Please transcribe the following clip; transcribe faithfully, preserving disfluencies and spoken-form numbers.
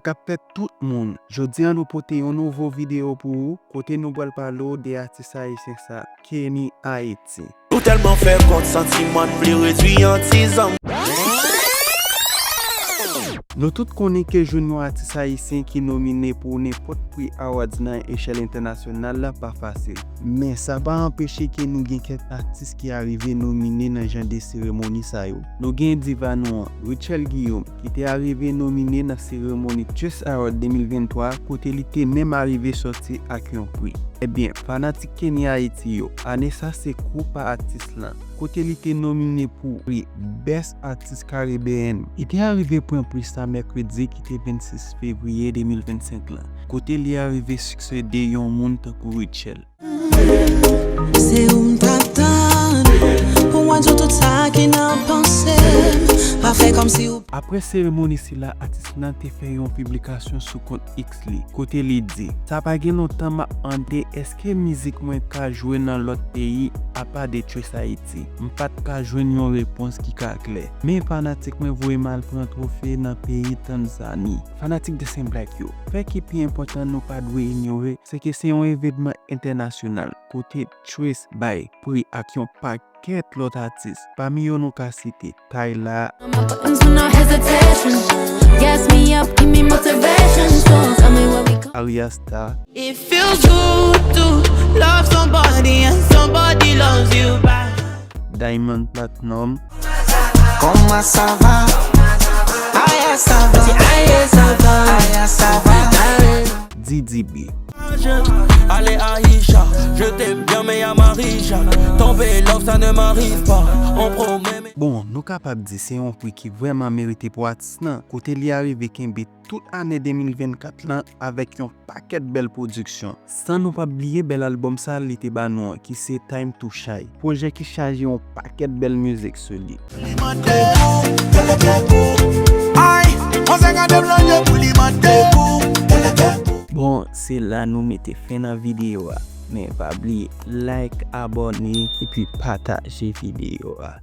k ap fèt tout moun. Jodi a nou pote yon nouvo videyo pou ou, kote nou pral pale w de atis ayisyen sa, Kenny Haiti. Nou tèlman fè kont santiman n vle redwi an ti zanm. Nou tout konnen ke jwenn yon atis ayisyen ki nomine pou nenpòt pri awards nan echèl entènasyonal la pa fasil. Men sa pa anpeche ke nou gen kèk atis ki arive nomine nan jan de seremoni sa yo. Nou gen diva nou an, Rutshelle Guillaume, ki te arive nomine nan seremoni Trace Award de mil venntwa, kote li te menm arive sòti ak yon pri. Ebyen, fanatik Kenny Haiti yo, ane sa se kou pa atis lan, kote li te nomine pou pri Best Artist Caribbean. Li te arive pran pri sa mèkredi ki te vennsis fevriye de mil vennsenk lan, kote li arive siksede yon moun tankou Rutshelle. Se ou m t ap tann pou mwen di w tout sa ki nan panse m. Pa fè kòmsi ou. Apre seremoni sila, atis lan te fè yon piblikasyon sou kont X li, kote li di, sa pa gen lontan m ap mande èske mizik mwen ka jwe nan lòt peyi apa de Trace Haiti. M pa t ka jwenn yon repons ki ka klè. Men fanatik mwen voye m al pran twofe nan peyi Tanzani. Fanatik de Saint Black yo, fè ki pi enpòtan nou pa dwe inyore, se ke se yon evenman entènasyonal, kote Trace bay pri ak yon pakèt lòt atis. Pami yo nou ka site Tyla, My buttons with no hesitation. Gas me up, give me motivation. So tell me where we come. Ayra Starr, It feels good to love somebody and somebody loves you back. Diamond Platnumz, Comment ça va? Aya ça va. Aya ça va. Aya ça va. D D B. Allez Aïcha, je t'aime bien mais y'a Marisha. Tomber love ça ne m'arrive pas. On promet. Bon, nou kapab di se yon pri ki vrèman merite pou atis lan, kote li arive kenbe tout ane de mil vennkat lan avèk yon pakèt bèl pwodiksyon. San nou pa bliye bèl albòm sa li te ba nou an, ki se Time to Shine. Pwojè ki chaje yon pakèt bèl mizik sou li. Ay, on se gade blonde pou li mande pou. Bon, se la nou mete fen nan videyo a. Men pa bliye like, abòne, epi pataje videyo a.